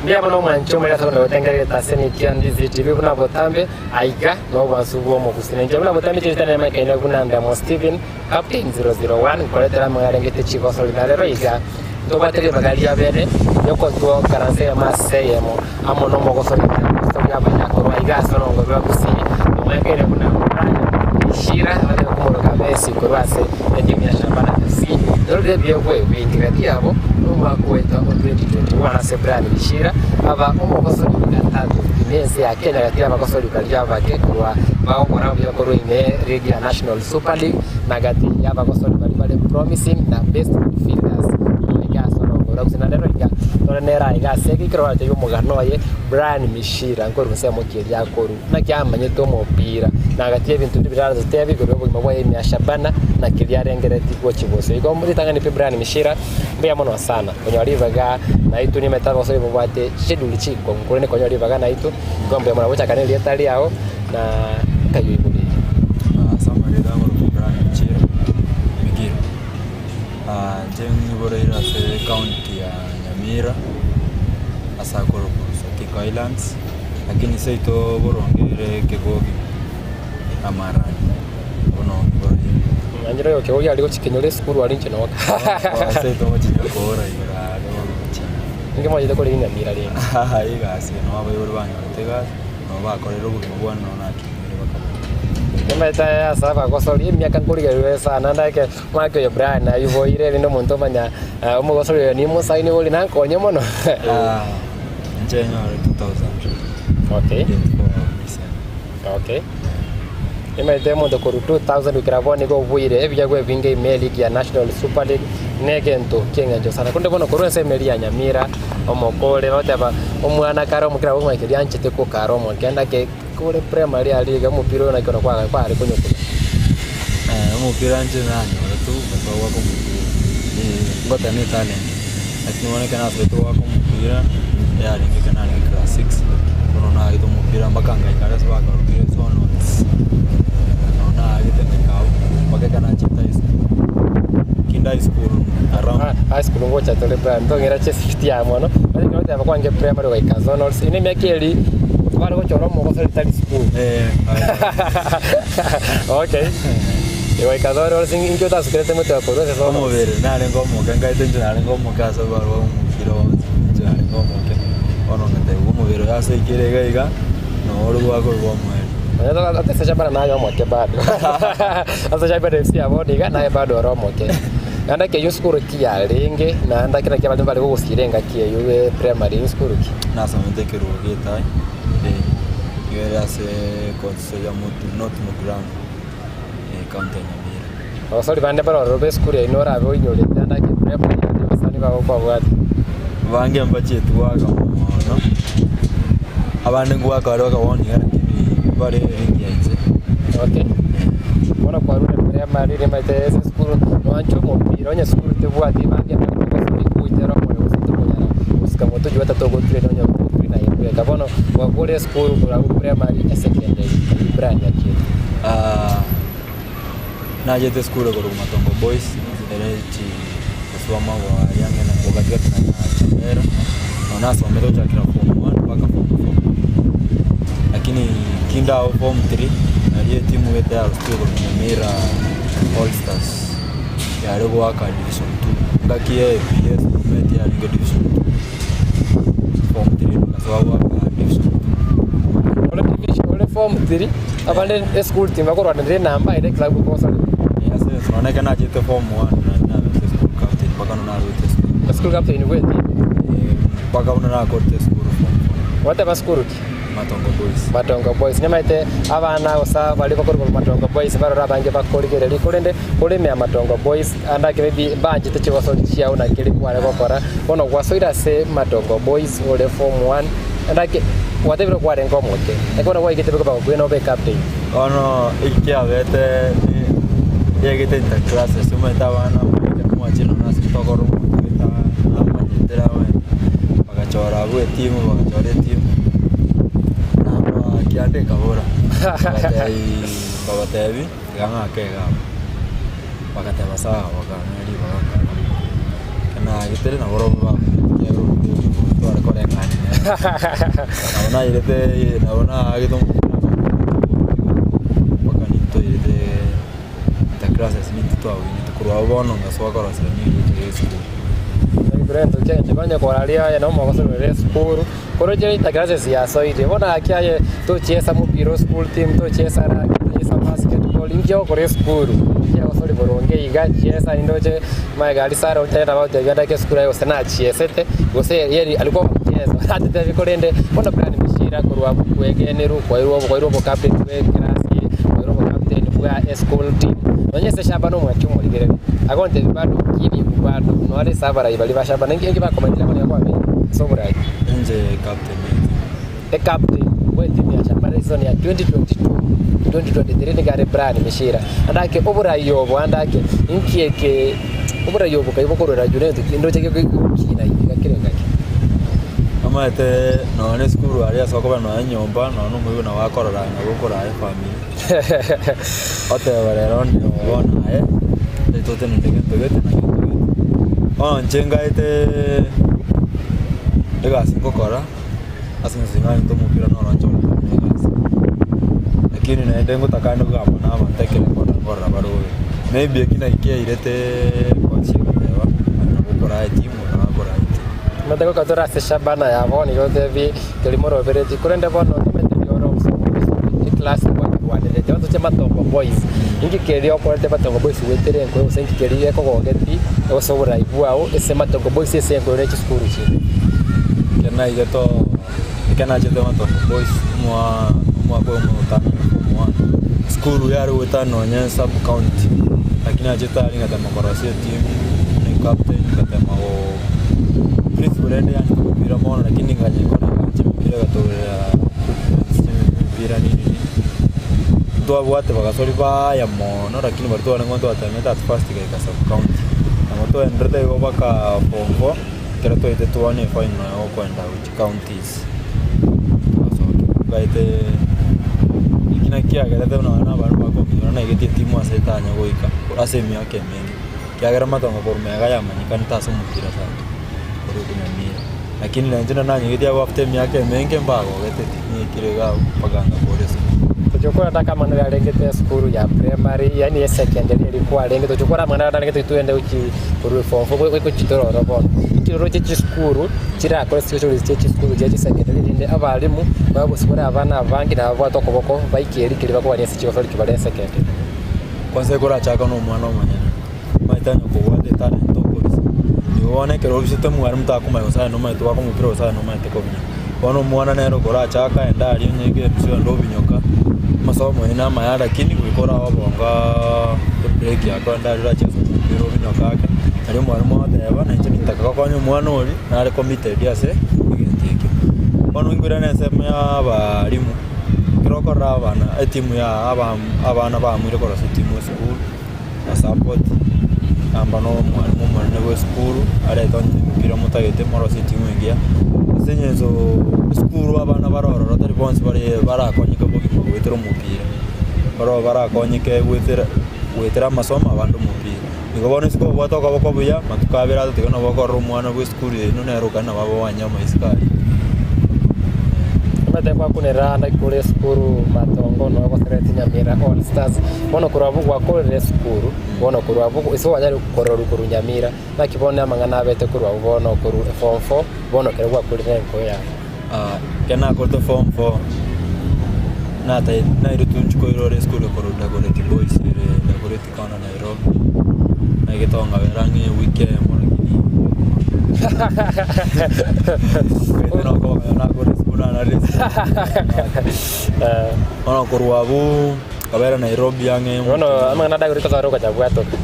Mbuya mono omwanchi omorero ase kona gotengererete ase Nikia Ndizi TV buna botambe aiga nobwansu bw'omogusii. Na inche buna botambe chiritana nemaikaine buna Ndemo Stephen, Captain 001, nkoretera amang'ana arengete chigosori na rero iga ntobwate ribaga ria bene riokotuokaransa eyemo ase eyemo amo nomogosori na abanya korwa aiga ase orongo rwa Gusii omoekaine buna Brian Mishira abande bakomoroka Messi korwa ase etimu ya Shabana FC. Torore ebiegwa ebinge gati yabo nomwaka oetwa o 2021 ase Brian Mishira aba omogosori gatato ime ense ya Kenya gati y'abagosori baria abake korwa bagokora buya korwa ime ligi ya National Super League na gati y'abagosori baria bare promising na best midfielders korwa iga ase orongo rwa Gusii. Na rero iga tore nere aiga ase ekero oratebie omogano oye Brian Mishira nkorwa ensemo ki eria akorwa. Naki amanyete omopira, na agatia ebinto biria biratotebi igoro y'obogima bwaye ime ya Shabana, na keria arengereretie gochia bosio. Igo ritang'ani pi Brian Mishira, mbuya mono sana konyora ribaga naitwe nimanyete abasore babwate schedule chinkong'u korende konyora ribaga naitwe, igo mbuya mono. Gochaka na erieta riao na nkai oiboreire. Ase amarieta akorokwa Brian Michira Migiro, inche nyiboreire ase ecounty ya Nyamira, ase akorokwa Sotik Islands. Lakini seito boronge ere ekegogi amarani bono boronge. Nanyora oyo kegogi aria gochia kenyora esukuru aria inche noka. Seito gochia koora igoro aria gochia. Ninki mwachete korera Nyamira rende? Egasi nabo abaibori banyorete egasi nabo bakorire obogima bwane nabo nakinire bakabora. Nimanyete ase abagosori emiaka nkorigereria sana ndake omwaka oyo Brian aiboire rende omonto omanya omogosori oyo nimosaini bori nankonye mono. Inche nyore 2000 Okay. date for December. Okay. Nimanyete omonto korwa 2000 goikera bono nigo obuire ebiagwa ebinge ime eligi ya National Super League na egento ki'eng'encho sana. Korende bono korwa ense emeri ya Nyamira omokore bagoteba omwana kare omokera bw'omwaka eria anchete kokara omoke naki kore primary aria iga omopira oyo naki ono kware konyokuna. Omopira inche nanyorete gose goaka omopira ngoteba ne etalent. Lakini bono ekero nasoete goaka omopira, yarenge ekero narenge class six, bono naagete omopira mpaka ngaika aria ase bakarokire zonals, nabo naagete ngaika abwo, mpaka ekero nachete high school, kinde high school around. High school ngocha tore Brian, tong'ira chesifiti aa mono, onye ekero ogoteba kwange primary goika zonals, eye nemiaka eria bare gochora omogoso ritari school. Okay. Goika zonals inki otasukerete motwe korwa ase zonals? Omobere narenge omoke nkaete inche narenge omoke ase obarua omopira onsi inche narenge omoke bono ngatebigwa omobere oyo ase aikire iga iga noo ore gwakorwa omoerio. Ase Shabana naye omoke bado ase Shabana FC ya bono iga naye bado ore omoke naende ekeyio sukuru ki yarenge naende ekero ki abalimu bare gogosira engaki eyio ya primary sukuru ki? Nasomete ekerubo gia etayi iga ere ase constituency ya North Mugirango Ekaunti ya Nyamira. Abasori bande mbarororo b'esukuru yaino orabe oinyorete ande ake primary naende abasani bago kwabwate. Abange mbachieti goaka mono, abande ngoaka bare bakaboonia lakini bare ringi ya inse. Okay. Bono kwarure primary rimaete ase esukuru noanche omopira onye esukuru tebwati bange mbare goitera omoyo gose tokonyara gosika moto oyio tatogotrain onye ogotrain aye bweka. Bono gwakure esukuru korwa abwo primary esecondary eyio Brian achiete. Nachete esukuru korwa Matongo Boys, ere chi gosoma gwaria ang'e na gatigati na Nyachapera, nabo nasomete gochakera form one mpaka form four. Lakini kinde abwo form three, nario etimu gete yarosetiwe korwa Nyamira All Stars, yare goaka division two, engaki ya APS omanyete yarenge division two, form three bagasoa goaka division two. Ore division ore form three. Abande esukuru timbakorwanerera enamba ere eklabu okosareka. Nonye ekero nachete form one nari nabete school captain mpaka buna narwete esukuru. School captain bweti? Mpaka buna nakorete esukuru form four. Gwateba sukuru ki? Matongo Boys. Matongo Boys. Nimanyete abana gose baria bakorwa Matongo Boys barore abange bakorigereria korende ore ime ya Matongo Boys ande ake maybe mbanchete chigosori chiao naki eri kware gokora. Bono gwasoire ase Matongo Boys ore form one ande ake gwatebire kwarenge omoke ekero gwaigete bakoba nobe ecaptain. Bono eki kiabete yegete inter classes omanyete abana ekero mwachire nonya ase tokora omonto gete namanyete abana bagachora abwo etimu bagachora etimu nabo kianda ekabora bagatebia bagatebia tiga ng'ake iga abwo bagateba sawa bakang'a ribaga nkaaka. Ekero naagete nabarobwo bamanyete tware koreng'ania nere. Nabo nairete nabo naagete omopira mpaka nintoirete interclasses nintwe twawinete korwa abwo bono ngasoa koroserania egocha ya esukuru. Egento kiaye onye koraria aye nomogoso ore esukuru, koroche interclasses yasoire, bono gaki aye tochiesa mopira o school team, tochiesa rugby, tochiesa basketball, inki ogokora esukuru? Inki ogosori boronge iga, chiesa naende oche magega aria Sarah oche nabo agotebia ndake esukuru aye gose nachiesete, gose yeri alikuwa wa mchezo atatebie korende bono Brian Mishira korwa abwo kwegenerwa kwairwa kwairwa obocaptain bwa eclass kwairwa obocaptain bwa eschool team, nonye ase eshamba na omwanchi omorigereria, agontebia bado kini bado nore ase abarai baria ba shamba ninki inki bakomanyire bono iga kwabeire ase oborai. Inche captain ya etimu. Ecaptain bwa etimu ya shamba season ya 2022 2023 nigo are Brian Mishira, naende ake oborai obo ande ake inki eke oborai obo kai bokorwera Juventus ndoche gokina iga kera engaki. Omanyete nonya na esukuru aria ase okoba nonya nyomba nonya na omoibori nabo akorora ng'a gokoraa efamiri, oteba rero onde bono aye totenenete gento gete na gento gete. Bono inche ngaete egasi ngokora ase eng'encho ng'anchete omopira noro nchore kogenda egasi, lakini naende ngotaka ande kogamba na abanto ekero nkorora nkorora bare bobe. Maybe eki naki kiairete coach agateba aye nabo okoraa etimu nabo akoraa etimu. Omanyete goika tore ase Shabana ya bono igo otebi keri morobereti korende bono tomanyete ebi ore eclass kwanyerwanerete ontoche Matongo Boys inki keria okorete Matongo Boys goetera enkoyo gose inki keria gekogogeti gose oborai bwao ase Matongo Boys ase enkoyo ne chisukuru chinde. Ekero naigete oo ekero nachete Matongo Boys omwa omwaka oyomo na otano na form one, esukuru yare goetana nonye sub county, lakini nachete aria ngatema korosia etimu, buna ecaptain ngatema go principal rende yanchete omopira mono lakini nganyekora ngancha emepira egatorera emepira nini nini, ntwabwate bagasori baaya mono lakini baria twarenge ntwatemete at first goika sub county. Nabo twaenderete igo mpaka form four, ekero twaetete twane efinal ya okoenda gochia counties, togasoka twaete eki naki kiagerete buna nonye abanto bakominyora naigetie etimu ase etanya goika ase emiaka emenge. Ekiagera amatongo korwa magega yamanyekanete ase omopira sana korwa Nyamira. Lakini nainche nanyegete abwo after emiaka emenge mbagogete pi, niikire iga abwo mpaka ngakora esukuru. Tochokora ntaka amang'ana aria arengete esukuru ya primary yaani esecondary eria kwarenge tochokora amang'ana aria arengete twende gochi korwa form four gochi tororo bono. Inki oroche chisukuru chirakore chire chisukuru chia chisecondary erinde abalimu bagosibora abana abange na babwate okoboko baike rikia bakogania ase chigosori bare esecondary. Kwanza ekorachaka na omwana omonyene, omanyete onye kobwate etalent okobisa, igo bono ekero obisete omwarimu takomanya gose aye nomanyete goaka omopira gose aye nomanyete kobinyora. Bono omwana nere okorachaka aende aria onye egames onde obinyoka, amasomo aye namaya lakini goika orabe obongooo ebreak yake onde aria orachese omopira obinyoka ake, nario omwarimu agoteba nainche nintaka gokonya omwana oria nare committed ase egento ekio. Bono nkoirana ensemo ya abalimu. Ekero okorora abana etimu ya abana baamwire korosia etimu esukuru na support namba na omwalimu omonene bwa esukuru arete onye emepira motagete morosie etimu engiya. Ase eng'encho esukuru abana bare ororo tari bonsi bare barakonyeke bogima goetera omopira, baroo barakonyeke goetera goetera amasomo abande omopira. Igo bono isiko obwate okoboko buya, matuko abere atato iga nabo okorora omwana bwa esukuru yaino nere okare nabo abawanye amaisiko aria. Omanyete gwakunera ande kore esukuru matongo nonya gosereti Nyamira All Stars, bono korwa abwo gwakorire esukuru, bono korwa abwo ase kwanyarire kororwa korwa Nyamira, naki bono amang'ana abete korwa abwo bono korwa form four, bono ekero gwakorire enkoyo yao. Ekero nakorete form four, natae nairetwe inche koirora esukuru ekorwa Dagoretti Boys ere Dagoretti corner Nairobi, naigete ongabera ang'e ewiki eyemo lakini nakore esukuru nanarire esukuru. Bono korwa abwo nkabera Nairobi ang'e Bono amang'ana Dagoretti totare gocha bwatoka,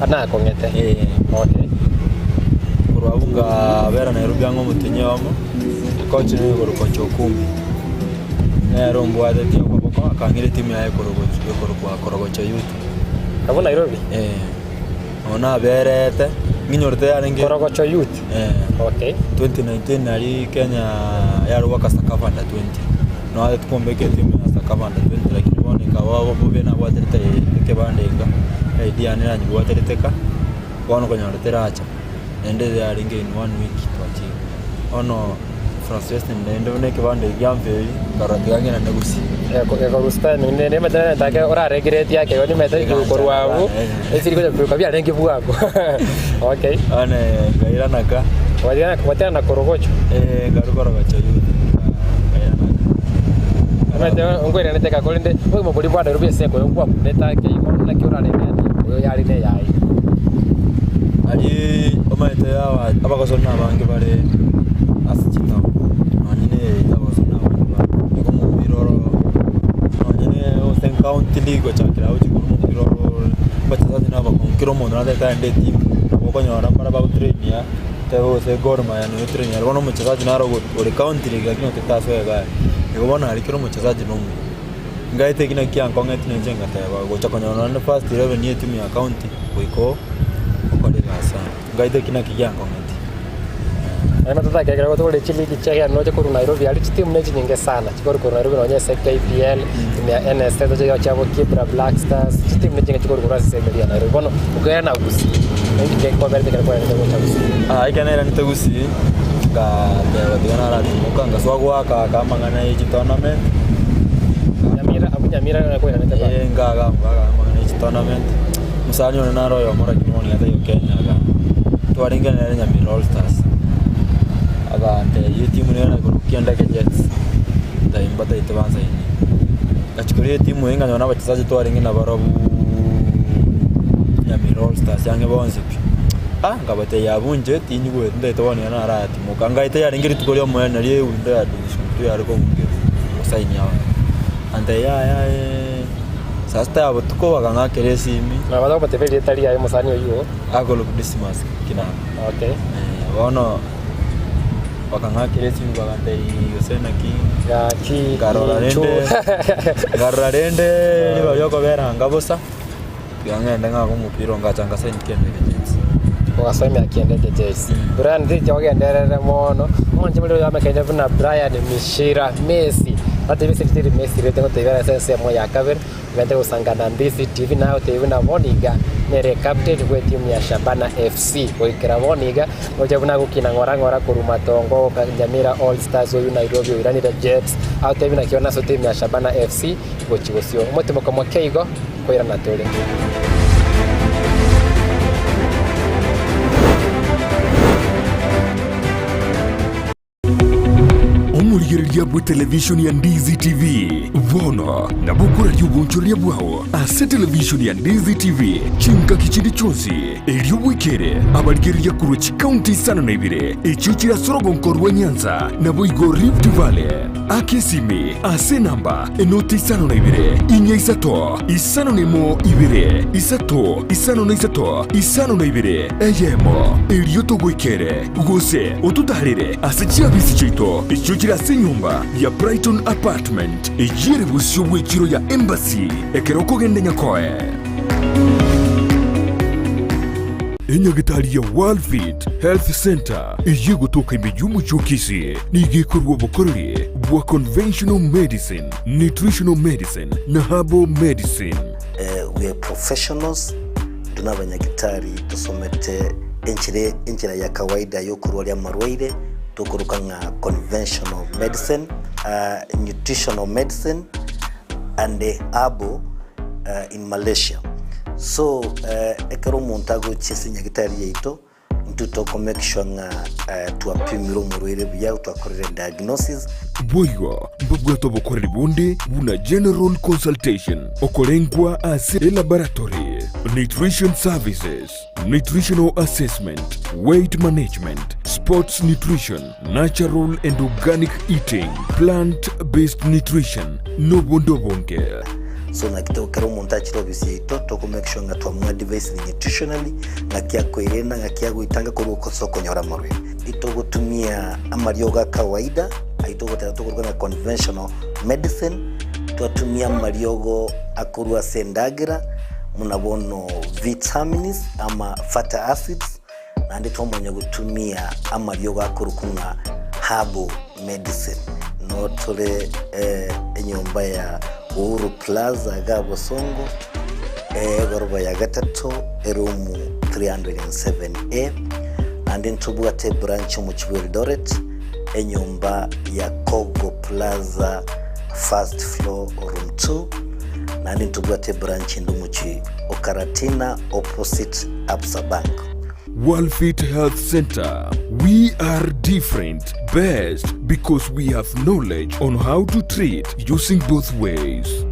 nakong'ete. Okay. Korwa abwo nkabera Nairobi ang'e omotienyi oyomo, coach nigo okorokwa Chokumbi. Nere ombwatetie okoboko akang'ira etimu yaye ekorokwa Korogocho Youth. Abwo Nairobi? Eh, nabo naberete, ng'inyorete yarenge Korogocho Youth? Eh. Okay. 2019 nari Kenya yare goaka Sakafa Under 20. Noachete kombeka etimu ya Sakafa Under 20 lakini bono ekaba bobe nabwaterete ekebanda enga, ID yane nanyebwaterete ka, bono okonyora teracha, naende yarenge in one week twachire. Bono. frustrated naende buna ekebanda eki giampeiri, nkarora tiga ng'ende gusii. Gekogusta nimanyete nere oraregireti ake igo nimanyete igoro korwa abwo esiri konya koruka biarenge bwango okay. Bono nkairana ka. Gwatigana na korogocho. Eh, nkarwa korogocho youth nkairana ka. Omanyete nkwerenete eka korende obogima boria bwa Nairobi ase ekoyo nkwakunete ake igo naki orarenge yaani oyo yare na eyaye. Aria omanyete aba abagosori nabange bare ase chitown nonye na eyeito abagosori nabange bare igo omopira oro nonye na gose county league gochakera abwo chikuru omopira oro abachesaji na abakong'u kera omonto natagete aende etimu nabo okonyora mbare bagotrainia tebe gose Gor Mahia nigo etrainia bono omochesaji naro ore county league lakini otagete asoe igaa igo bono aria kera omochesaji na omuya. Ngaete ekina kiankong'etie nainche ngateba gocha konyora nonye first eleven ya etimu ya county goika okore egasi sana. Ngaete ekina eki giankong'etie. Naende totake ekero tore chiligi chia Kenya noche korwa Nairobi aria chitimu ne chinyinge sana chikorwa korwa Nairobi nonye ase KPL, timu ya NSL toche iga chiabo Kibra Black Stars, chitimu ne chinyinge chikorwa korwa ase ensemo eria ya Nairobi. Bono okairana na Gusii, ninki gekoberete ekero kwairete gocha Gusii? Ekero nairanete Gusii, ngateba tiga naratimoka ngasoa goaka aka amang'ana ye chitournament. Nyamira, abwo Nyamira nere kwairanete bado? Eh, ngaga ngaga amang'ana ye chitournament, mosani one naro oyomo lakini bono nigo ataiyo Kenya igaa, twarenge nere Nyamira All Stars, agantebia etimu nere nakorwa Kiandeke Jets, ntayi mbataete bansaini. Ngachia koria etimu eye nkanyora na abachesaji twarenge nabarobwo Nyamira All Stars ang'e bonsi pi, ah nkabatebia abwo inche tinyigweti ntaete bono nigo naratimoka, ngaete yarenge rituko ria omoerio nario ewindow ya division two yare kobungerwa gosainia abanto. Antebia yaya aye saa sita ya botuko bakang'akera esimi. Nabo bagobatebia erieta riaye omosani oyio. Akorokwa Dismas Kinamba. Okay. Bono bakang'akera esimi bagantebia gose naki Gaki nkarora inchu. rende nkarora rende ribaga riokobera anga bosa tiga ng'ende ng'ake omopira ngacha ngasaini Kendeke Jets. Ogasomia Kendeke Jets. Brian richa ogenderere mono, omonche bore oyomekaine buna Brian Mishira Messi. Batebie ase teri Messi rete ngotebia ase ensemo ya kabere. Ogende gosangana Mbisi TV naye otebi buna bono iga nere captain bwe timu ya Shabana FC. Goikera bono iga oche buna agokina ng'ora ng'ora korwa Matongo goka Nyamira All Stars oyio Nairobi oiranire Jets agotebi naki one ase timu ya Shabana FC gochi bosio. Omotimoko moke igo koirana tore. Omorigereria bw'etelevishoni ya Ndizi TV bono nabo okoraria obonchoreria bwao ase televishoni ya Ndizi TV chingaki chinde chionsi, erio bwekere abarigereria korwa chikaunti isano na ibere echio chire ase orogonko rwa Nyanza naboigo Rift Valley. Aka esimi ase enamba enoti isano na ibere, inya isato, isano na emo ibere, isato, isano na isato, isano na ibere, eyemo, erio togoikere, gose ototaarere ase chiabisi chiaito echio chire ase enyomba ya Brighton Apartment, eyio ere bosio bw'echiro ya Embassy, ekero okogenda Nyakoe. Enyagitari ya Worldfit Health Centre eyio egotoka ime y'omochie o Kisii nigo ekorua obokoreri bwa conventional medicine, nutritional medicine na herbal medicine. We are professionals, intwe nabanyagitari tosomete enchera enchera ya kawaida yokorwaria amarwaire tokoroka ng'a conventional medicine, nutritional medicine and herbal in Malaysia. So ekero omonto agochia ase nyagitari yaito, intwe toko make sure ng'a twapimire omorwaire buya, twakorire diagnosis. Boigo mbabwate obokoreri bonde buna general consultation, okorengwa ase elaboratory, nutrition services, nutritional assessment, weight management, sports nutrition, natural and organic eating, plant based nutrition, nobonde obonge. So naki to ekero omonto achire ofisi yaito toko make sure ng'a twamoadvisire nutritionally, ng'aki akoerenda, ng'aki agoetanga korwa ase okonyora amarwaire. Itogotumia amariogo a kawaida, ayio togoteba tokoruga ng'a conventional medicine, twatumia amariogo akorwa ase endagera, buna bono vitamins ama fatty acids, Naende twamanya gotumia amariogo akorokwa ng'a herbal medicine. Noo tore enyomba ya Uhuru Plaza iga Bosongo, egoroba ya gatato, eroom 307A. Naende ntobwate ebranch omochie bwa Eldoret, enyomba ya Kogo Plaza first floor room 2, naende ntobwate ebranch ende omochie o Karatina opposite Absa Bank. Walfit Health Center, we are different, best because we have knowledge on how to treat using both ways.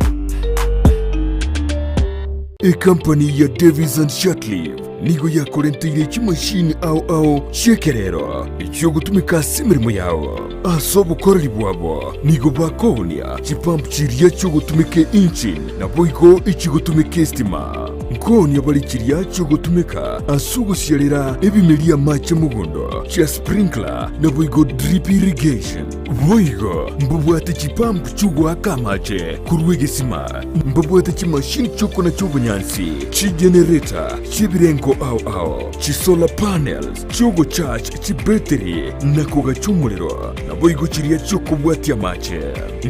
Ecompany ya Davis and Shirtliff nigo yakorenteire chimashini ao ao chi'ekerero echiogotumeka ase emeremo yao. Ase obokoreri bwabo nigo bakoonia chipump chiria chiogotumeka engine naboigo echigotumeka estima. Nkoonia bare chiria chiogotumeka ase ogosiarera ebimeria amache mogondo, chia sprinkler naboigo drip irrigation. Boigo mbabwate chipump chi'ogoaka amache korwa egesima, mbabwate chimashini chi'okonacha obonyansi, chigenerator chi'ebirengo ao ao, chisolar panels chi'ogocharge chibetiri na kogacha omorero, naboigo chiria chi'okobwatia amache.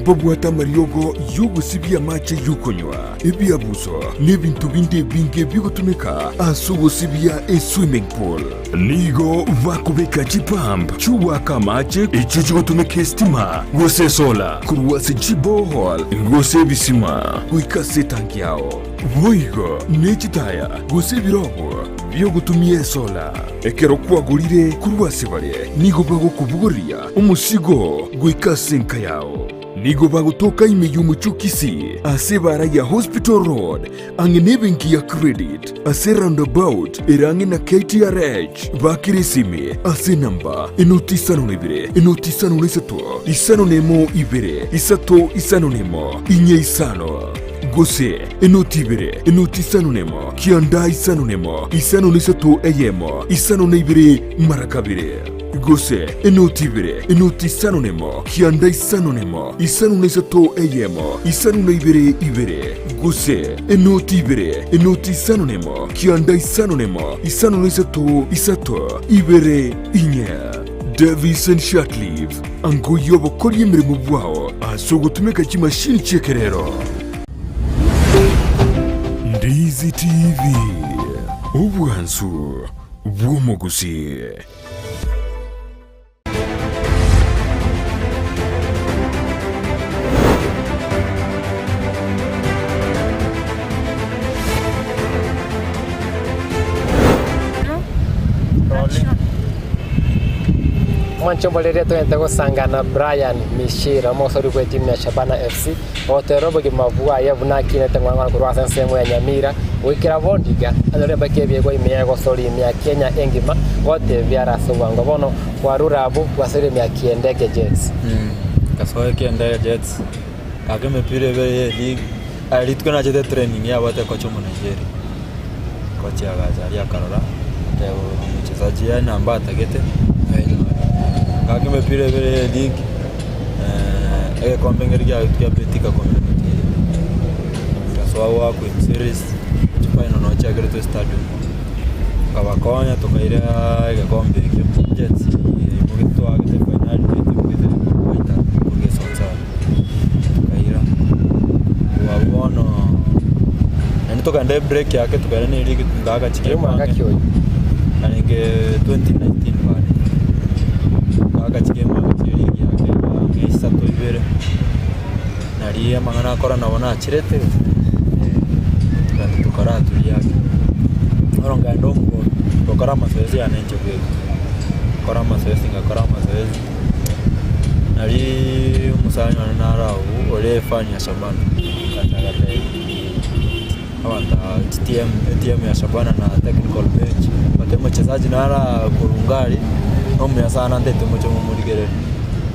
Mbabwate amariogo y'ogosibia amache y'okonywa, ebiabuso, na ebinto binde ebinge bigotumeka ase ogosibia eswimming pool. Nigo bakobeka chipump chi'ogoaka amache echio chigotumeka esitima gose esola korwa ase chiborehole gose ebisima goika ase etanki yao. Boigo ne chitaya gose ebirogo bi'ogotumia esola. Ekero kwagorire korwa ase bare, nigo bagokobogoria omosigo goika ase enka yao. Nigo bagotoka ime y'omochie o Kisii ase ebaara ya Hospital Road ang'e nebenki ya Credit ase roundabout ere ang'e na KTRH. Bakera esimi ase enamba enoti isano na ibere, enoti isano na isato, isano na emo ibere, isato isano na emo, inye isano. Gose enoti ibere, enoti isano nemo, kianda isano nemo, isano na isato eyemo, isano na ibere mara kabere. Gose enoti ibere, enoti isano nemo, kianda isano nemo, isano na isato eyemo, isano na ibere ibere. Gose enoti ibere, enoti isano nemo, kianda isano nemo, isano na isato isato ibere inye. Davison Shirtliff, angoyia obokoria emeremo bwao ase ogotumeka chimashini chi'ekerero. Ndizi TV, obwansu bw'omogusii. Mwanche omorere togente gosangana Brian Mishira omosori bwe timu ya Shabana FC ogotera obogima bwaye buna akinete ng'ora ng'ora korwa ase ensemo ya Nyamira goikera Bondiga anyore mpaka ebiegwa ime ya egosori ime ya Kenya engima gotebia are ase obwango bono kwarure abwo gwasoire ime ya Kiendeke Jets. Nkasoa Kiendeke Jets, ngaka emepira ebere ye league, aye rituko nachete training yabwate kocha omo Nigeria. Kocha agacha aria akarora, ateba omochezaji yaani namba atagete, ayenyore. Ngaka emepira ebere ye league, egekombe nkeri kia kia Betika community ngasoa goaka Queen series, chifinal noo chiakeretwe estadium, nkabakonya tokaira egekombe ekio, Jets yaimogete twagete efainali yaimogete goita korwa esonsara, tokaira. Korwa abwo bono, naende tokagenda ebreak yake tokaira na erigi ngaaka Ere omwaka ki oyo? Narenge 2019 bare. Ngaaka chigame chia erigi yake ang'e isato ibere, nari amang'ana akora nabo nachirete, tokagenda tokaraturia ake. Bono nkaenda omogondo, ngakora amazoezi yane inche bweka, ngakora amazoezi ngakora amazoezi, nariiii omosani one naro abwo ore efan ya Shabana, agacha agatebia abanto aba chitiemu etiemu ya Shabana na technical bench, batebie omochezaji naro aa korwa iga aria, nomuya sana ntete moche momorigererie.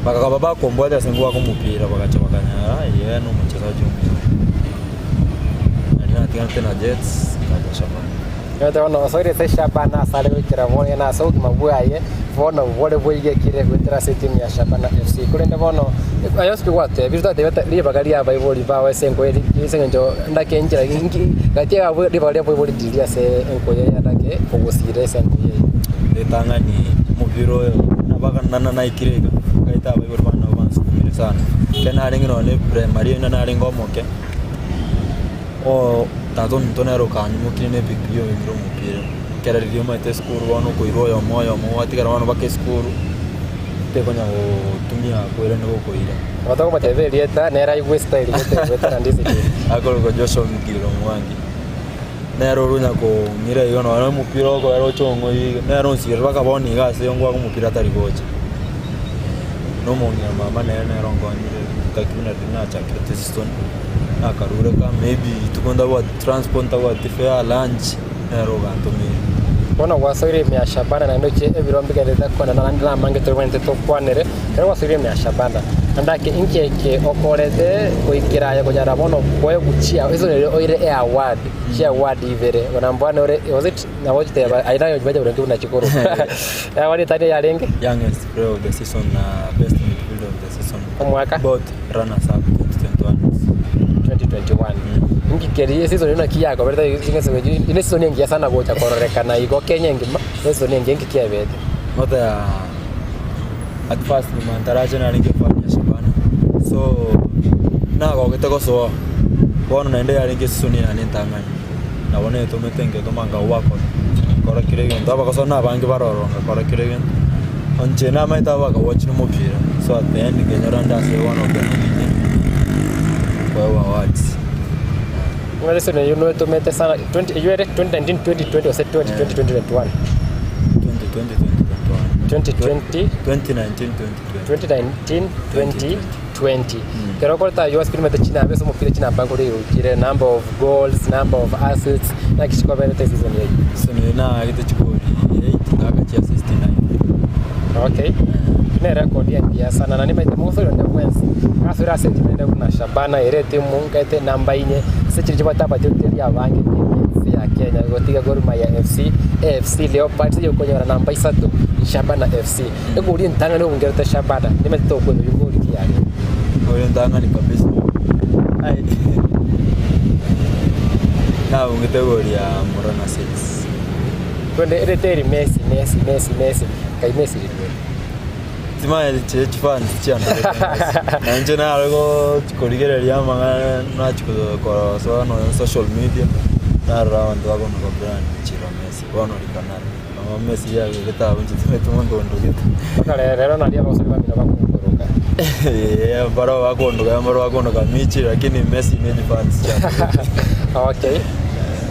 Bakaba bakombwatia ase ngoaka omopira bagacha bakanyora yee na omochezaji omuya. Naende natiganete na Jets nkacha Shabana. Omanyete bono osoire ase Shabana ase are goikera bono na ase obogima bwaye bono bore boigekire goetera ase etimu ya Shabana FC. Korende bono aye ase gwatebire twatebete ribaga ria abaibori bao ase enkoyo eri ase eng'encho ndake enchera inki gati yabo ribaga ria abaibori ndiri ase enkoyo eye ndake ogosira ase enkoyo eye. Ritang'ani omobira oyo nabaga nana naikire iga, nkaeta abaibori bane nabo bansukumire sana. Ekero narenge nonye na eprimary onye narenge omoke, oo tata ominto nere okanyimokirie na epikipiki oimire omopira. Ekero riria omanyete esukuru bono okoirwa oyomo oyomo gwatigara bono mpaka esukuru. Tekonya gotumia kwerende gokoira. Nabo togomotebia erieta nere aigwe estyle gete goetera Ndizi TV. Akorokwa Joshua Migiro Mwangi. Nere oria onya kong'ira iga nonye omopira okoera oche ong'oyie iga, nere onsigerere mpaka bono iga ase ngwake omopira atari gocha. Nomong'ina mama nere nere onkonyire gaki buna riria nachakire season, nakarure ka maybe rituko ntabwati transport ntabwati fare, lunch, nere ogantomeire. Bono gwasoire ime ya Shabana naende ochie ebiro mbigenderete kwana naende namange tobwenerete tokwanere. Ekero gwasoire ime ya Shabana, naende ake inki eke okorete goikera aye konyara bono koeguchia ase ere oire eaward, chiaward ibere, buna mbwane ore was it nabo ochiteba aye naye ochimaete buna buna chikorokwa. Eaward etari eyarenge? Youngest player of the season na best midfielder of the season. Omwaka? Both runners up 2021. 2021. Inki keria eseason eyio naki yakoberete ine season engiya sana gocha kororekana igo Kenya engima, eseason engiya inki kiabete? Not a at first nyuma ntarache narenge fan ya Shabana so nagogete gosoa bono naende yarenge season yane entang'ani nabo netomete ngetoma nkawaka nkora kera egento abagosoa na abange bare ororo ngakora kera egento inche namaete aba bakawatch omopira so at the end nkenyora nde ase one of the nominee koegwa awards. Buna season eyio noetomete sana 20 eyio ere 2019 2020 gose 2020 2021? 2020 2021 2020 2019 2020 2019 2020 Ekero okoreta ayio ase orimete chinamba ase omopira chinamba nkore chire number of goals, number of assists, naki chikoberete season eyio? Season eyio naagete chigoli 8 ngaka chi assist 9. Okay. Ne record engiya sana na nimaete mosori onde bwensi asore ase etimu ende buna Shabana ere etimu nkaete namba inye ase chiria chibwate abateteria abange ense ya Kenya gotiga Gor Mahia FC, AFC Leopards eye okonyora namba isato Shabana FC. Egori entang'ani obungerete Shabana nimaete tokweba gori ki yarenge. Gori entang'ani kabisa ai nabungete egori ya Murang'a Seeds. Korende erete eri Messi Messi Messi Messi nkai Messi rirwe. Timanyeti chiria chifans chiandorete Messi. Na inche nare gochi korigereria amang'ana nachia kosoa nonya social media, narora abanto bakonuka Brian Chira Messi, bono rikanara. Nonya Messi yagegete abwo inche timanyeti monto ondogete. Mpaka rero nario abasani bamino bakongoroka. Eeh barabwo bakondoka barabwo bakondoka Michi lakini Messi ne chifans chiandogete. Okay.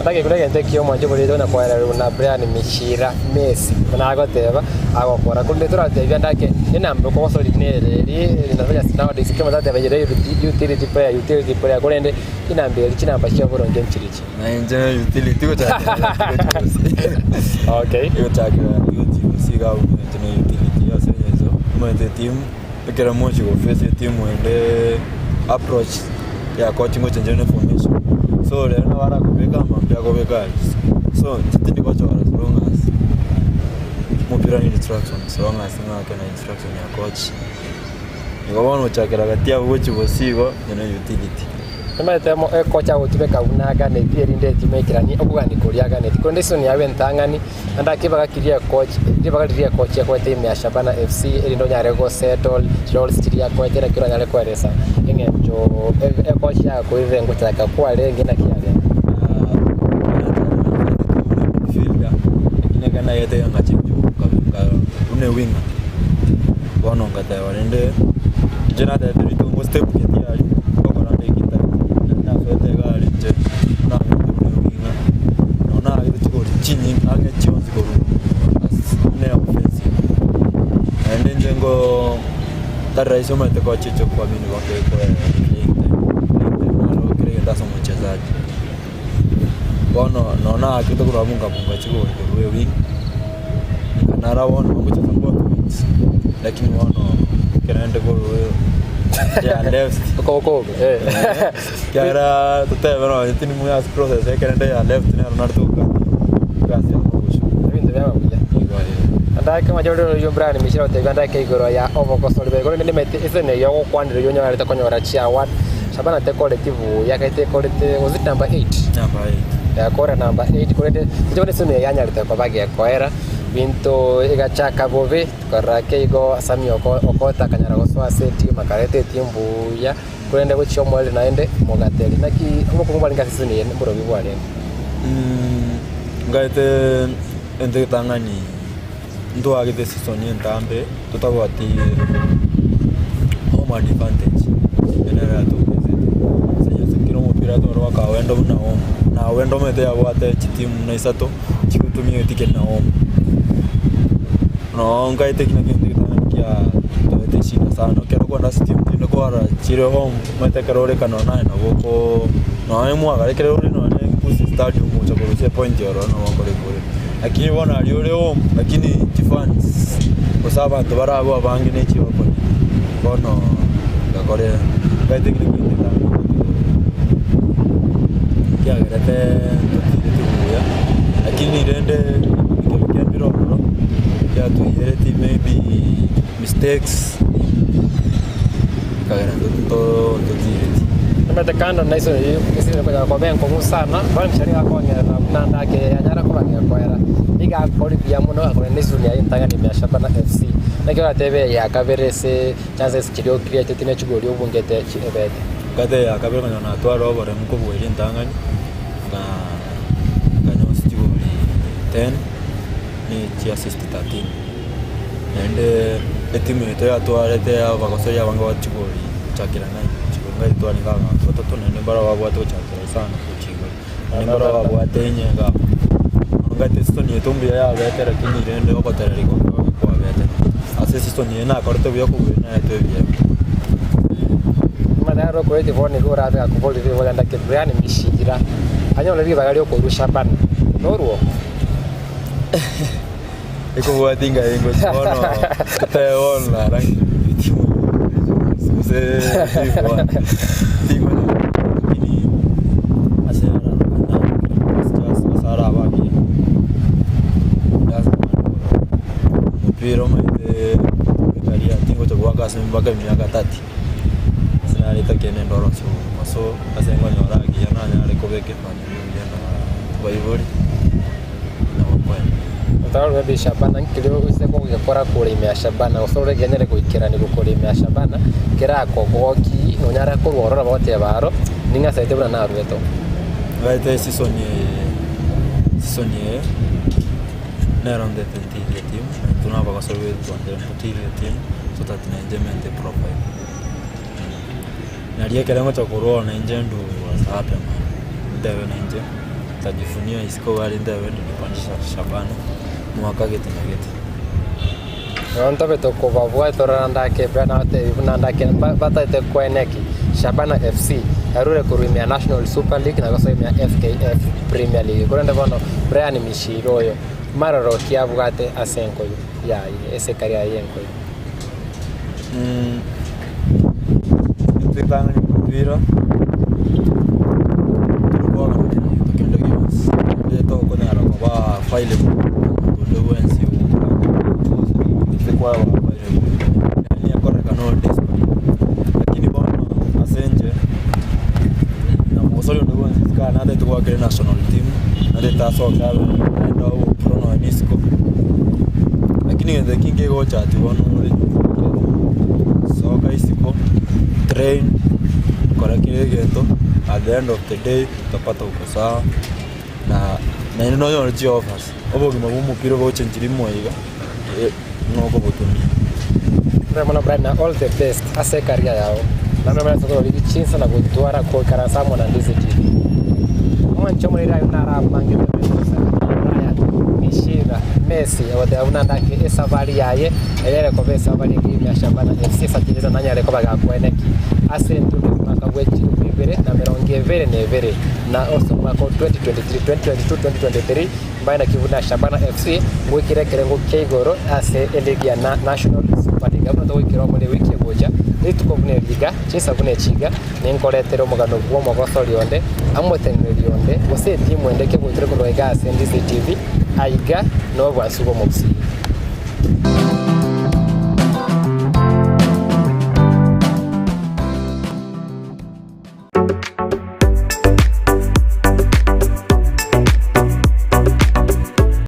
Ndagekure egento ekio omwancho oboriri tokona koererwa buna Brian Michira Messi buna agoteba agokora korende toratebia ndake enamba okogosori nere eri nowadays kera omonto arateba ere utility player utility player korende chinamba eri chinamba chia oboronge nchirichi. Na inche utility gochakera Okay. Egochakera tigochi iga abwo inche ne utility ase eng'encho omanyete etimu ekero mochi go face etimu ende approach ya coach ngochenchia ne formation so rero nabo arakobeka amambia akobeka aria so inche tindi gochora as long as omopira ne instruction as long as ng'ake na instruction ya coach. Igo bono gochakera gati abwo gochia bosio igo inche ne utility. Nimanyete ekocha gotumeka buna aganeti erinde etimaikeranie okogania koria aganeti. Korende season yabo entang'ani, naende ake ribaga ki riekochi ribaga riria riekochi akoete ime ya Shabana FC erinde onyare go settle roles chiria akoete naki oranyare koeresa eng'encho ekochi yakoirire ngochaka kwarenge naki yarenge. Midfielder, lakini ekero nagete iga ngachenjwa buna ewinger. Bono ngateba rende, inche natebete ritongo step gete aria, ngokora nde egita, nari nasoete iga aria inche nagete buna ewinga, nonya nagete chigori chinyinge ang'e chionsi korwa ase buna offensive. Naende inche ngoo tari rahisi omanyete kochicha kwamini baka ekoe playing time, playing time naro kera egento ase omochezaji. Bono nonya naakete korwa abwo nkabunga chigori korwa ewing, nkanara bono ngochesa both wings, lakini bono ekero naende korwa ya left Okoboko oko eh. ekiagera totebe nonye tindi muya ase process ekero ende ya left nero narete gokania egasi ya kogoswa. Ebinto biaba buya. Igo eh. Andake amache ore oyio Brian Michira gotebia andake igoro ya obogosori bwaye korende nimanyete ase eye ogokwanera oyio onyorete konyora chiaward Shabana tekoreti buya gete ekorete was it number 8? Number 8. Yakora number 8 korende inche bono esemi eye yanyarete koba gekoera binto egachaka bobe korora ake igo Sammy oko okota akanyara gosoa ase etimu akareta etimu buya korende gochia omoerio naende mogateri naki obokungu bwarenge ase esemi eye mborobio bwarenge. Ngaete ente getang'ani. Ntwagete season entambe totabwati home advantage eye nero yatoumizete ase eng'encho kera omopira tware goaka awendo buna home na awendo omanyete yabwate chitimu buna isato chigotumia etiketi na home. Noo nkaete ekio nakio egento egetang'ani kia toete eshida sana ekero okogenda ase chitimu chinde kwarora chire home omanyete ekero ore kano naye nabo okoo nonye mwagare ekero ore nonye Gusii stadium gocha korusia epoint ororo nabo okore bore. Lakini bono aria ore home lakini chifans gose abanto bare abwo abange ne chiokoni bono ngakore ngaete kera egento etang'ani kiagerete totiireti buya lakini rende ekero kiambire ororo kiatoiyereti maybe mistakes ekagera totiireti. Omanyete kando na iso eyio esire konyara koba enkong'u sana, bono ebichera nigo akong'erera buna ndake anyare koba gekoera. Nigo akore buya mono akore ne esuni yaye entang'ani ime ya Shabana FC. Naki oratebe eye ya kabere ase chances chiria ocreateti ne chigori obungete ebete. Kata eye ya kabere konya natware oboremu kobua eria entang'ani, na nkanyosia chigori ten ne chiassist 13. Naende etimu yaito yatwarete abagosori abange ba chigori gochakera nine, chigori ngai twarenge abanto batato naende mbaro babwate gochakera isano gochia igoro, naende mbaro babwate inye iga abwo. Bono ngaete esisoni yaito mbuya yabete lakini rende ogotererigwa kobe kwabete. Ase esisoni eye nakorete buya kobua eria naetwe ebiegwa. Amang'ana aro okoetia bono nigo orabe gakoboria ribaga ndake Brian Mishira anyore ribaga riokorwa Shabana norwo. Ekobwatia ng'a ingochi bono totebe bono nara gose tigokwana lakini ase ase arabe agiya omopira omanyete ekaria tingocha goaka ase mpaka emiaka 30 ase nareta kende ndore ase obogima so ase nkonyora agiya nanyare kobeka efamiri buya na abaibori. Otarorire maybe Shabana nkeri ose kogekora kore ime ya Shabana gose ore genyare goikeranigwa kore ime ya Shabana kerakogoki nonyare korwa ororo bagoteba aro ning'asaete buna naruete oo. Ngaete esisoni eye esisoni eye nero ndete ntirie etimu intwe na abagosori baito twantire ntotirie etimu so that nainche mente profile. Nario ekero ngocha korwa oo nainche nduu was happy man, ntebe nainche. Ntajivunia isiko gari ntebe nilipandisha Shabana mwaka gete na gete. Igo ntobe tokobabua torora ndake Brian agotebi buna ndake batagete koeneki Shabana FC yarure korwa ime ya National Super League na gosoa ime ya FKF Premier League. Korende bono Brian Mishiro oyo maroro ki abwate ase enkoyo yaye ase ekaria yaye y'enkoyo? Ritang'ani omopira torikogana gento kende gionsi, naende tokonyara koba available omonto onde bwensi gose kwaba available yaani ekorekana ore desperate. Lakini bono ase inche namogosori onde bwensi isiko natagete goakera enational team, natagete asoke abe naende obopro nonye isiko, lakini egento ekio nkegocha ati bono ore. Soka isiko, train, kora kera egento, at the end of the day utapata uko sawa na naende nonyore chioffers. Obogima bwa omopira gochenchiri imo iga, nokobotumia. Mbuya mono Brian na all the best ase ecareer yao. Naende omanyete korwa chinsa na gotwara goikaransa amo na Ndizi TV. Omwancho omoriri ayio naro amangete Brian Mishira Messi ogoteba buna ndake esabari yaye Enyare koba esabari ekeime ya Shabana FC esachete nanyare koba gakweneki ase entume omwaka bwe chilifu ibere na emerongo ebere na ebere na ase omwaka o 2023, 2022, 2023 mbaye naki buna Shabana FC ngoikera ekerengo kia igoro ase eligi ya National Super League. Abwo togoikera omore ewiki egocha rituko buna eri iga chinsa buna echi iga ninkoretere omogano bw'omogosori onde amoteneneri onde gose etimu ende kegoetire korwa iga ase Ndizi TV aiga nobwansu bw'omogusii.